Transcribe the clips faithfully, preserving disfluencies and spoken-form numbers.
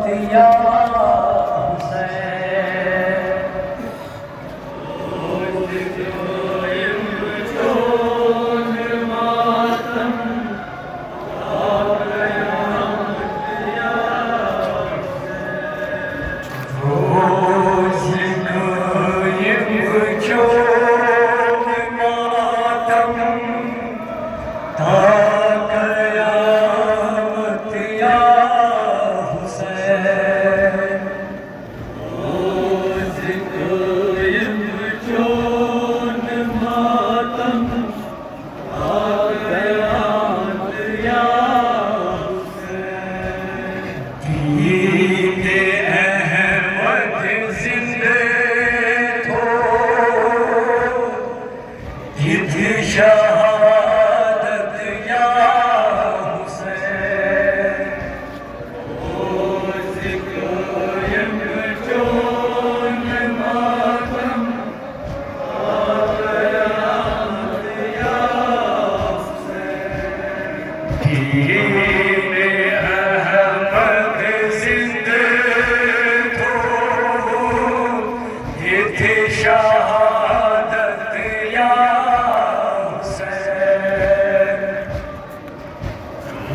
یا حسین۔ روز قائم چون ماتم تا قیامت یا حسین۔ روز قائم چون ماتم تا قیامت یا حسین۔ دین احمد زندہ تھو، دت شہادت یا حسین۔ روز قائم چون ماتم دین احمد زندہ تھو، دت شہادت یا حسین۔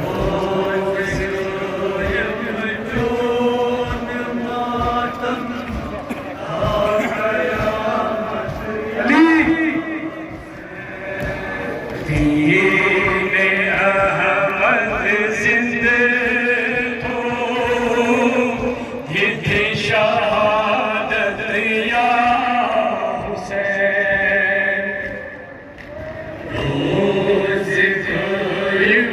روز قائم چون ماتم تا قیامت یا دین احمد زندہ تھو، دت شہادت یا حسین۔ روز قائم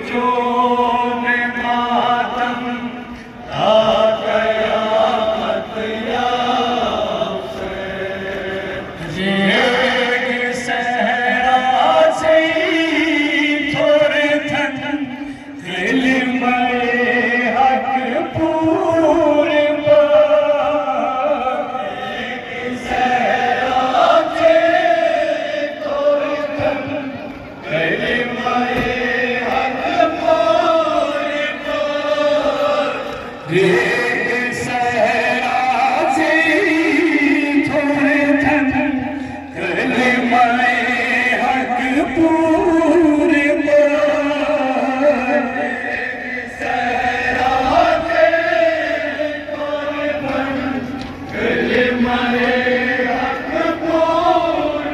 چون ماتم تا قیامت یا حسین۔ ریگ صحرا سے تھوڑ تھن کلمہ حق پور پر۔ ریگ صحرا سے تھوڑ تھن کلمہ حق پور پر۔ ریگ صحرا سے تھوڑ تھن کلمہ حق پور پر۔ ریگ صحرا سے تھوڑ تھن کلمہ حق پور پر۔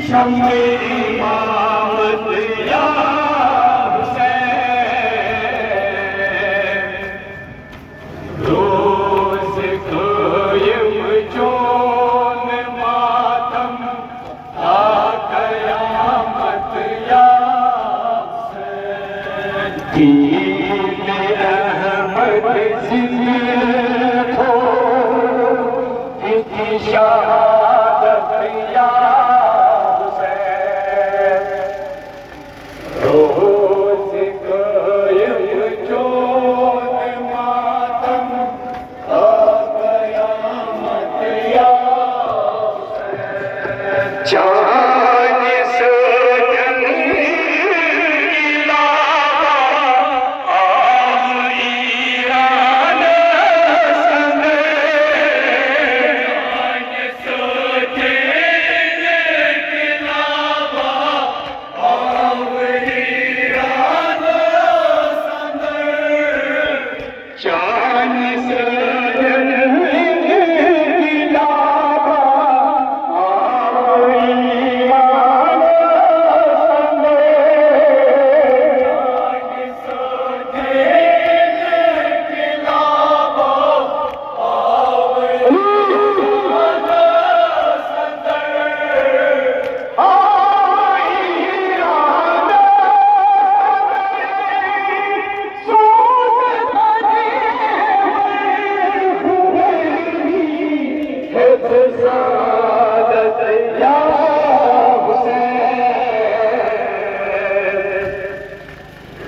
شمع امامت یا حسین۔ روز قائم چون ماتم تا قیامت یا حسین۔ دین احمد زندہ تھو، دت شہادت یا حسین۔ روز قائم چون ماتم تا قیامت یا حسین۔ چانہ سۭتۍ علاوہ آو ایران سندر۔ چانہ سۭتۍ علاوہ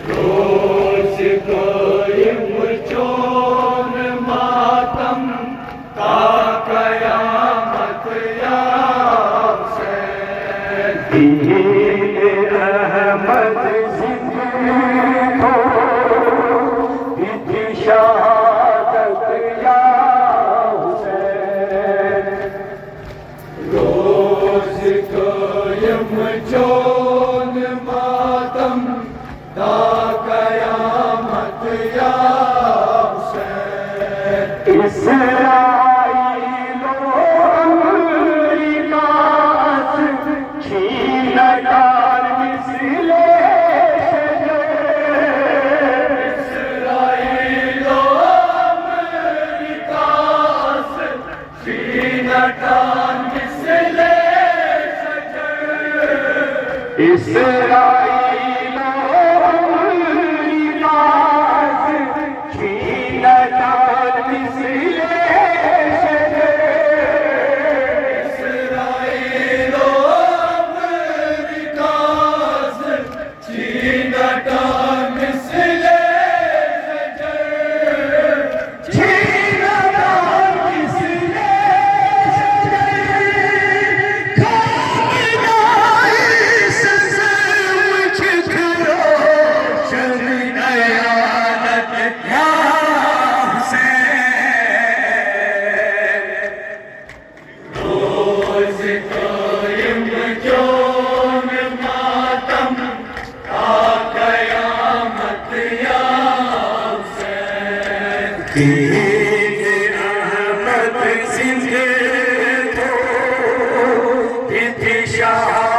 روز قائم چون ماتم اسرائیل و امریکاس چھی نٹان مثل شجر۔ اسرائیل و امریکاس چھی نٹان مثل شجر۔ اسرائیل و امریکاس چھی نٹان مثل شجر۔ اسرائیل و امریکاس چھی نٹان مثل شجر۔ چھی نٹان مثل شجر۔ خامنائی سزا وچ روشن قیادت یا حسین۔ روز قائم کیوں ماتم تا قیامت یا حسین۔